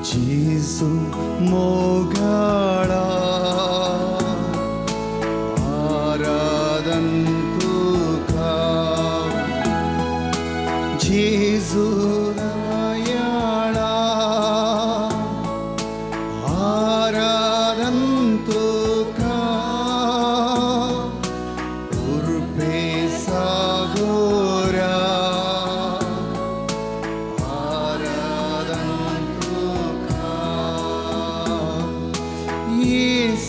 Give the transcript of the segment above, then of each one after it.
जेजू मोगाळा आराधन तुका जेजू दयाळा आराधन तुका उर्पे सागोरा आराधन तुका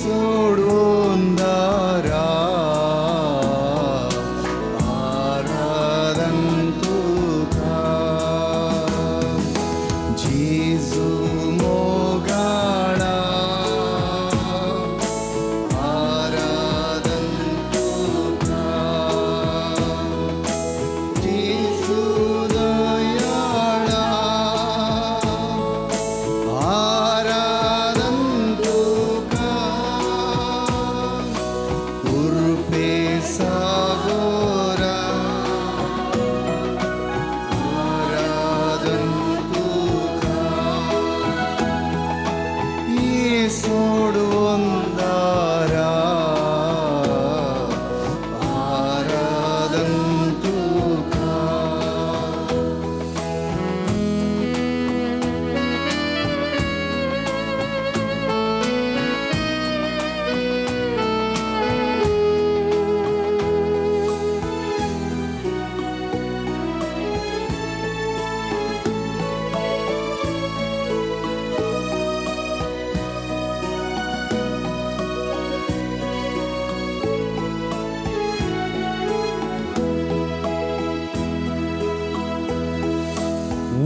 सोडून दारा आराधन तुका जेजू मोगाळा आराधन तुका जेजू दयाळा आराधन तुका उर्पे सागोरा आराधन तुका सोडून दारा आराधन तुका.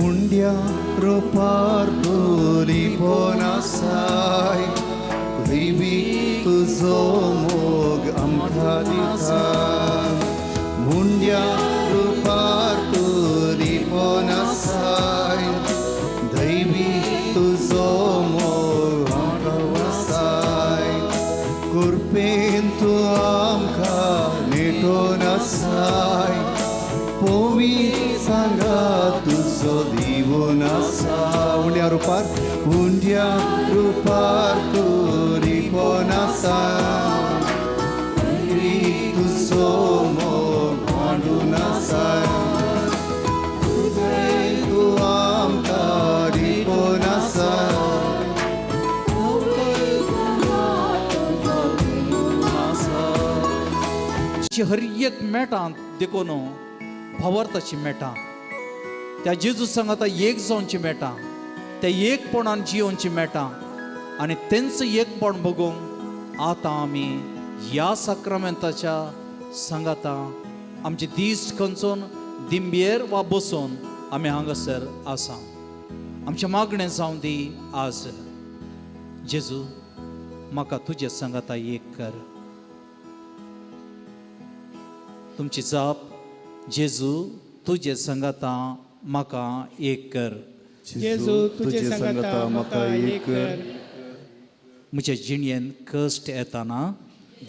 उंड्या रुपार तुली पोनासाय देवी तुजो मोग आमकां दिता. मुंड्या रुपार तुली पोनासाय दैवी तुजो मोग आमकां वसाय. कुरपेन तूं आमकां नेटोन आसाय पोवी सांगा तुजो दिवून आसा. उंड्या रुपार उंड्या रुपार तूं रिपोन आसा तुजो मोग मांडून आसा. तूं आमकां रिपोन आसा. हर एक मेटां देखून भावार्थाची मेटां त्या जेजू सांगाता एक जावची मेटां त्या एकपणान जियोवची मेटां आनी तेंच एकपण बघूंक आतां आमी ह्या साक्रामेंताच्या सांगाता आमचे दीस खंचून दिंबेर वा बसून आमी हांगासर आसा. आमचें मागणें जावं दी आज जेजू म्हाका तुजे सांगाता एक कर. तुमची जाप जेजू तुजे सांगाता म्हाका एक कर. जेजू तुजे सांगाता म्हाका एक कर. म्हज्या जिणेन कश्ट येताना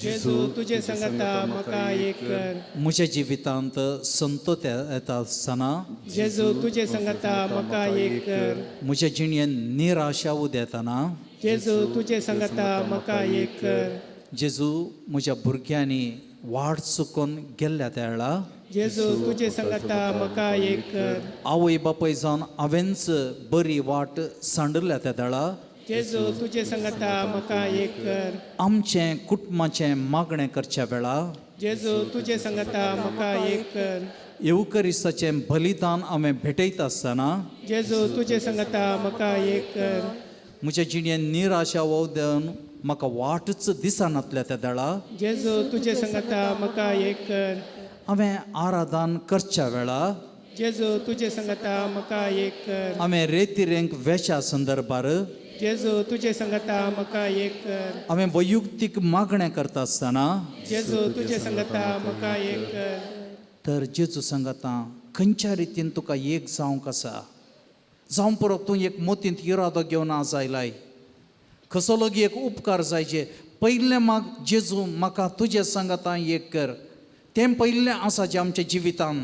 जेजू तुजे सांगाता म्हाका एक कर. म्हज्या जिवितांत संतोत येता आसतना जेजू तुजे सांगाता म्हाका एक कर. म्हज्या जिणेन निराशा उदेताना जेजू तुजे सांगाता म्हाका एक कर. जेजू म्हज्या भुरग्यांनी वाट चुकोन गेल्ल्या त्या वेळा जेजू तुजे सांगाता म्हाका एक कर. आवय बापूय जावन हांवेंच बरी वाट सांडल्या त्या वेळा जेजू तुजे सांगाता म्हाका एक कर. आमचें कुटुंबाचें मागणें करच्या वेळा जेजू तुजे सांगाता म्हाका एक कर. येवकरिस्ताचें बलिदान हांवें भेटयता आसतना जेजू तुजे सांगाता म्हाका एक कर. म्हज्या जिणेन निराशा वोवदेवन म्हाका वाटच दिसनातल्या त्या वेळा जेजू तुजे सांगाता म्हाका एक कर. हांवें आराधन करच्या वेळा जेजू तुजे सांगाता म्हाका एक कर. हांवें रेतिरेंक वेच्या संदर्भार जेजू तुजे सांगाता म्हाका एक कर. हांवें वैयुक्तीक मागणें करता आसतना जेजू तुजे सांगाता म्हाका एक कर. तर जेजू सांगाता खंयच्या रितीन तुका एक जावंक आसा जावं परत तूं एक मोतींत इरादो घेवन आज आयलाय कसो लोगी एक उपकार जायचे पयलें माग जेजू म्हाका तुजे सांगाता एक कर. तें पयलें आसा जें आमच्या जिवितान.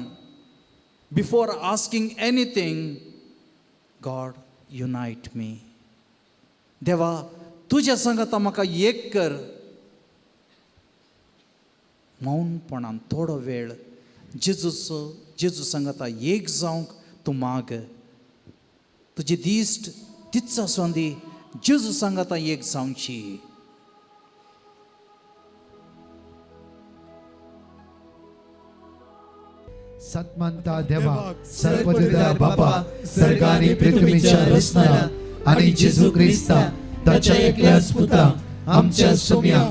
Before asking anything God unite me. देवा तुज्या सांगाता म्हाका एक कर. मौनपणान थोडो वेळ जेजूचो जेजू सांगाता एक जावंक तूं माग. तुजी दिश्ट तीच आसूं दी, जेजू सांगाता एक जावची. सतमंता देवा सर्वदिदार बापा सर्गानी पृथ्वीच्या रचणारा आणि जेजू ख्रिस्ता ताच्या एकल्याच पुता आमच्या सोम्या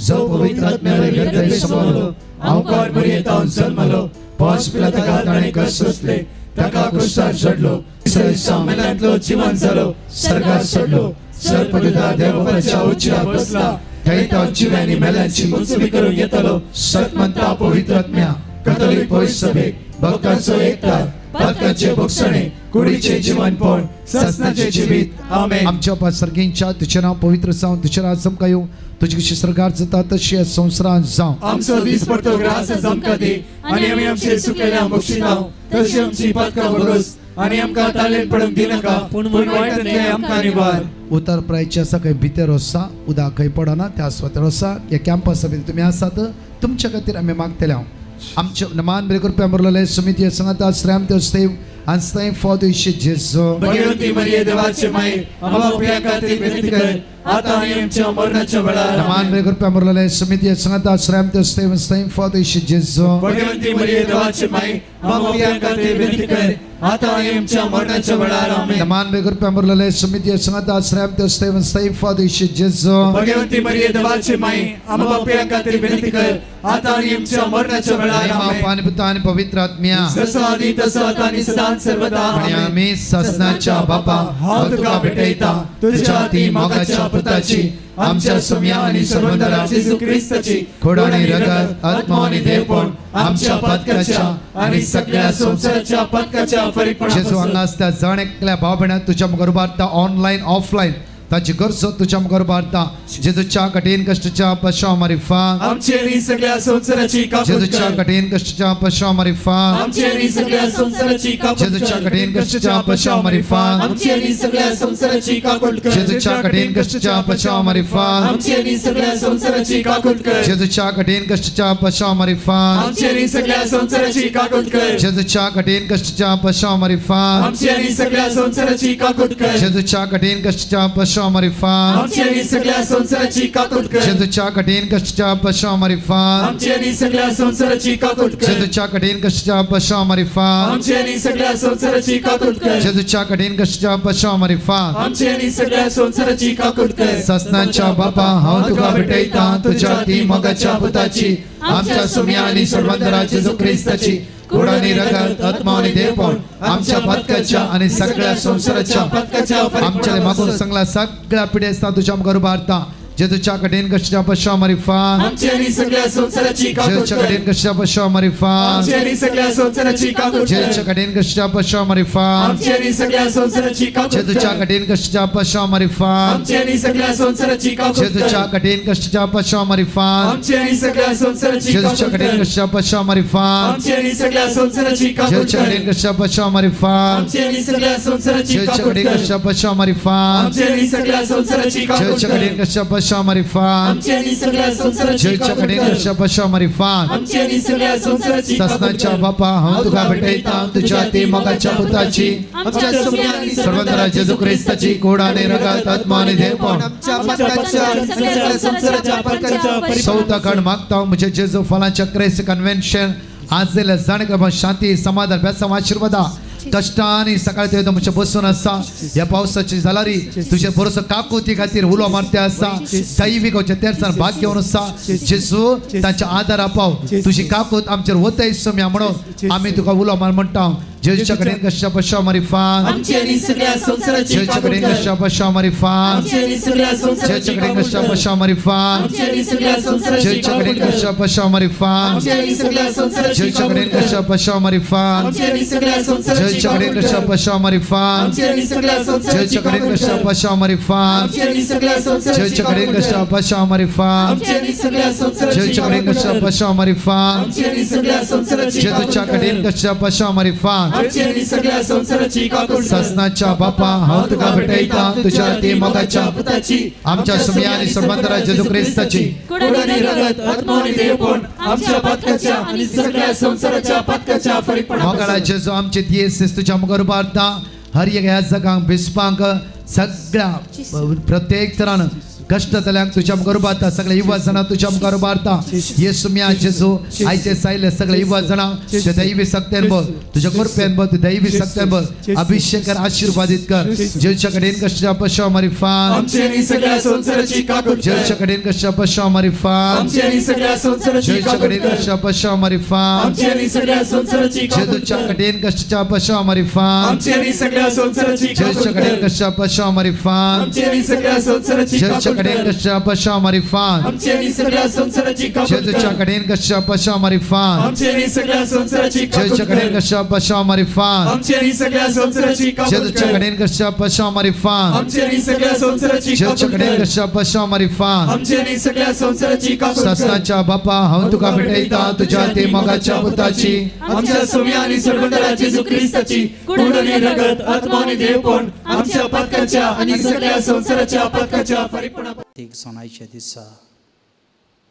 जो पवित्र आत्म्याला गर्भे समवलो अवकार मरियेतावन जन्मलो पांच पिला ताणें कश्ट सोंसले ताका क्रुसार चडलो तिसऱ्या दिसा मेल्यांतलो जिवन जालो सर्गार चडलो सर्वदिदार देवाच्या उच्चार बसला थंय तो जिव्यांनी मेल्यांची मुंचवी करून येतलो. सतमंता पवित्र आत्म्या कथोलिक पवित्र सभेक भक्तांचो एकता पातकांचे भोगसणे कुडीचे जीवनपण ससनाचे जिवीत. आमेन. आमच्या बापा सर्गींच्या तुझें नांव पवित्र जावं, तुझें राज आमकां येवं, तुजी कशी सरकार जाता तशी ह्या संवसारांत जावं. आमचो दीस पडतो ग्रास आमकां दी आनी आमी आमचे चुकलेल्या बक्षिताव तशी आमची पातकां भरोस आनी आमकां तालेन पडूंक दिनाका पूण वायटांतलें आमकां निवार. उतर प्रायचे आसा खंय भितर आसा, उदक खंय पडना त्या सुवातेर आसा. ह्या कॅम्पसा भितर तुमी आसात, तुमच्या खातीर आमी मागतले हांव. आमचे मान बरे कृपया मुरलेले समिती सांगता श्रेम त्यो सेव आनी फॉद जेजू. भगवती मरिये देवाचे माई आम्हा प्रिया खातीर विनंती कर आता आनी आमच्या मरणाच्या वेळार. मान बरे कृपया मुरलेले समिती सांगता श्रेम त्यो सेव आनी फॉद जेजू. भगवती मरिये देवाचे माई आम्हा प्रिया खातीर विनंती कर आता आनी आमच्या मरणाच्या वेळार. आमेन. मान बरे कृपया मुरलेले समिती सांगता श्रेम त्यो सेव आनी फॉद जेजू. भगवती मरिये देवाचे माई आम्हा प्रिया खातीर विनंती कर आता आनी आमच्या मरणाच्या वेळार. आमेन. पाणी पुता आणि पवित्र आत्म्या जसं आधी तसं आता आणि सदा सर्वदा. आणि आमेन. आम्ही ससनाच्या बापा हांव तुका भेटयता तुझ्या ती मोगाच्या पुताची आमच्या सुम्या आणि सर्वंदरा जेजू ख्रिस्ताची खोड आणि रगत, आत्मा आणि देवपण आमच्या पातकाच्या आणि सगळ्या संसाराच्या पातकाच्या जेजू फरीकपणापासून हांगा आसता जण एकल्या भाव भयणां तुज्या मुखार उबारता, ऑनलायन ऑफलायन ताची गरज तुज्या मुखार उबारता. जेजूच्या कठीण कश्टच्या पशा मारिफा आमची आणि सगळ्या संसाराची काकूट जेजूच्या कर. कठीण कश्टच्या पशा मारिफा आमची आणि सगळ्या संसाराची काकूट जेजूच्या कर. कठीण कश्टच्या पशा मारिफा आमची आणि सगळ्या संसाराची काकूट कर. जेजूच्या कठीण कश्टच्या पशा मारिफा आमची आणि सगळ्या संसाराची काकूट कर. जेजूच्या कठीण कश्टच्या पशा मारिफा आमची आणि सगळ्या संसाराची काकूट कर. जेजूच्या कठीण कश्टच्या पशा मारिफा आमची आणि सगळ्या संसाराची काकूट कर. जेजूच्या कठीण कश्टच्या पशा मारिफा आमची आणि सगळ्या संसाराची काकूट कर. जेजूच्या कठीण कश्टच्या पशा मारिफा आमची आणि सगळ्या संसाराची काकूट कर. जेजूच्या कठीण कश्टच्या पशा मारिफा आमची आणि सगळ्या संसाराची काकूट कर. जेजूच्या कठीण कश्टच्या पशा मारिफा आमची आणि सगळ्या संसाराची काकूट कर. ससनाच्या बापा हांव तुका भेटयता तुझ्या ती मोगाच्या पुताची आमच्या सुम्या आणि सर्वंदरा जेजू ख्रिस्ताची गोड आणि रगत आत्मा आणि देवपण आमच्या पातकाच्या आणि सगळ्या संसाराच्या पातकाच्या आमच्या मागून सांगला सगळ्या पिढ्या तुझ्या मुखार उबारता. जेजूच्या कठीण कश्टच्या पशा मारिफा आमची आणि सगळ्या संसाराची काकूट जेजूच्या कर. कठीण कश्टच्या पशा मारिफा आमची आणि सगळ्या संसाराची काकूट कर. जेजूच्या कठीण कश्टच्या पशा मारिफा आमची आणि सगळ्या संसाराची काकूट जेजूच्या कर. कठीण कश्टच्या पशा मारिफा आमची आणि सगळ्या संसाराची काकूट जेजूच्या कर. कठीण कश्टच्या पशा मारिफा आमची आणि सगळ्या संसाराची जेजूच्या काकूट कठीण कर. कश्टच्या पशा मारिफा आमची आणि सगळ्या संसाराची काकूट जेजूच्या कर. कठीण कश्टच्या पशा मारिफा आमची आणि सगळ्या संसाराची जेजूच्या काकूट कठीण कर. कश्टच्या पशा मारिफा आमची आणि सगळ्या संसाराची काकूट जेजूच्या कर. कठीण कश्टच्या पशा मारिफा आमची आणि सगळ्या संसाराची जेजूच्या काकूट कठीण कर. कश्टच्या पशा मारिफा आमची आणि सगळ्या संसाराची काकूट ससनाच्या कर. बापा हांव तुका भेटयता तुझ्या ती मोगाच्या पुताची आमच्या सुम्या आणि सर्वंदरा जेजू ख्रिस्ताची कोड आणि रगत आत्मा आणि देवपण आमच्या पातकाच्या आणि सगळ्या संसाराच्या पातकाच्या चौथा खंड मागता म्हणजे जेजू फलाच्या क्रेस कन्व्हेन्शन आज दिल्या जाणकार शांती समाधान बेसम आशीर्वादा कष्टाने सकाळी ते तुमच्या बसून आसा. ह्या पावसाची जालारी तुझे बरोसो काकुती खातीर उलो मारते आसा. दैवीक तेरसान भाग घेवन आसा. जेजू तांच्या आदारा पाव तुझी काकूत आमचेर वतय सम्या म्हणून आमी तुका उलो मार म्हणटा. जेजूच्या कडेन कश्या पशा मारिफा आमची आणि सगळ्या संसाराची जेजूच्या काकूट कडेन कर. कश्या पशा मारिफा आमची आणि सगळ्या संसाराची जेजूच्या कडेन काकूट कश्या कर. पशा मारिफा आमची आणि सगळ्या संसाराची जेजूच्या काकूट कडेन कर. कश्या पशा मारिफा आमची आणि सगळ्या संसाराची जेजूच्या काकूट कडेन कर. कश्या पशा मारिफा आमची आणि सगळ्या संसाराची जेजूच्या कडेन काकूट कश्या कर. पशा मारिफा आमची आणि सगळ्या संसाराची जेजूच्या कडेन काकूट कश्या कर. पशा मारिफा आमची आणि सगळ्या संसाराची जेजूच्या कडेन काकूट कश्या कर. पशा मारिफा आमची आणि सगळ्या संसाराची जेजूच्या कडेन काकूट कश्या कर. पशा मारिफा आमची आणि सगळ्या संसाराची जेजूच्या काकूट कडेन कर. कश्या पशा मारिफा आमची आनी सगळ्या संवसाराची काकूट कर. ससनाच्या बापा, हांव तुका भेटयता तुझ्या ती मोगाच्या पुताची, आमच्या सुमया आनी सर्वंतरा जेजू क्रिस्ताची कोड आनी रगत, आत्मो आनी देवपण आमच्या पातकाच्या आनी सगळ्या संवसाराच्या पातकाच्या फरीकपणा मोगाळा जेजू, आमचे दियेस तुझ्या मुखार उबारता. हर एक ह्या जगांक बिस्पांक सगळ्या प्रत्येक तरान कश्ट जाल्यांक तुझ्या मुखार उबारता. सगळे युवा जाणां तुझ्या मुखार उबारता. येसू म्या जेजू, आयचे सायले सगळे युवा जाणां ते दैवी सक्तेन बोल, तुझ्या कृपेन बोल, ते दैवी सक्तेन बोल, अभिषेक कर, आशीर्वादित कर. जेजूच्या कडेन कश्ट पशा मारिफान. आमची आनी सगळ्या संवसाराची काकूट कर. जेजूच्या कडेन कश्ट पशा मारिफान. आमची आनी सगळ्या संवसाराची जेजूच्या काकूट कडेन कर. कश्ट पशा मारिफान. आमची आनी सगळ्या संवसाराची काकूट जेजूच्या कर. कडेन कश्ट पशा मारिफान. आमची आनी सगळ्या संवसाराची काकूट जेजूच्या कडेन कर. कश्ट पशा मारिफान. आमची आनी सगळ्या संवसाराची जेजूच्या काकूट कडेन कर. कश्ट पशा मारिफान. आमची आनी सगळ्या संवसाराची काकूट जेजूच्या कर. कडेन कश्ट पशा मारिफान. आमची आनी सगळ्या संवसाराची काकूट जेजूच्या कडेन कर. कश्ट पशा मारिफान. आमची आनी सगळ्या संवसाराची काकूट जेजूच्या कर. कडेन कश्ट पशा मारिफान. आमची आनी सगळ्या संवसाराची जेजूच्या काकूट कडेन कर. कश्ट पशा मारिफान. आमची आनी सगळ्या संवसाराची काकूट कर. ससनाच्या बापा, हांव तुका भेटयता तुझ्या ते मोगाच्या पुताची, आमच्या सोम्या आनी सर्वंतरा जेजू क्रिस्ताची कोड आनी रगत, आत्मो आनी देवपण आमच्या पातकाच्या आनी सगळ्या संवसाराच्या पातकाच्या फरीकपणा. एक जावन आयच्या दिसा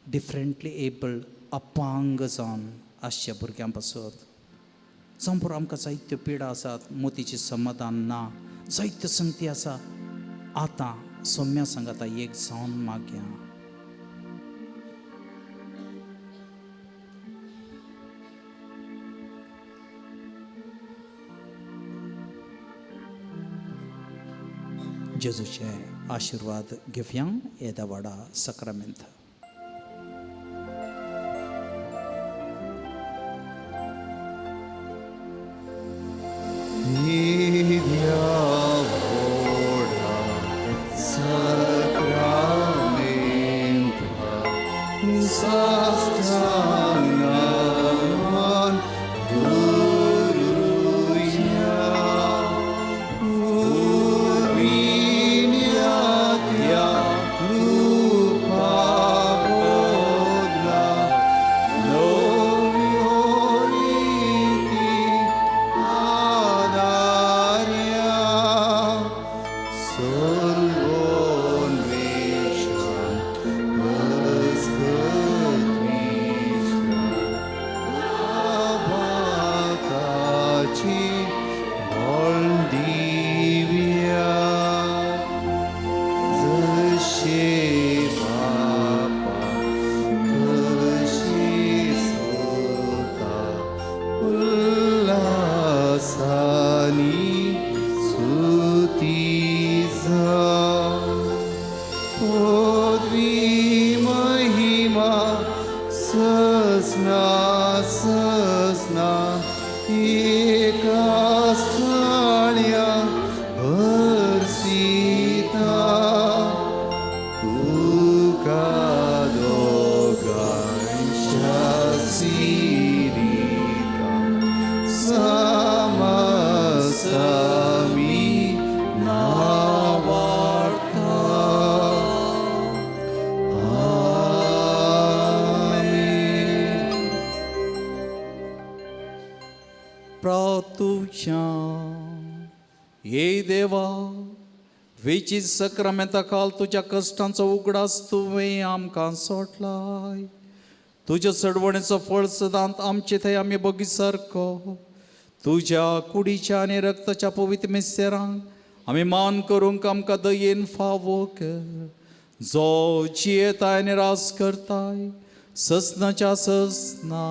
डिफरंटली एबल्ड अपंग जावन आसच्या भुरग्यां पासत जावं पुरो, आमकां जायत्यो पिडा आसात, मोतीचें समाधान ना, जायत्यो संगती आसा. आतां सोम्या सांगाता एक जावन मागया. जेजूचे आशिर्वाद घेवया येदा वाडा सक्रामेंत. प्रातुच्या हे देवा, वेची सक्रामेंता काल तुज्या कश्टांचो उगडास तुवें आमकां सोडलाय. तुज्या चडवणेचो फळ सदांत आमचे थंय आमी बगी सारको. तुज्या कुडीच्या आनी रक्ताच्या पवित्र मिस्तेरांक आमी मान करूंक आमकां दयेन फावो कर, जो जियेताय आनी रास करताय ससनाच्या ससना.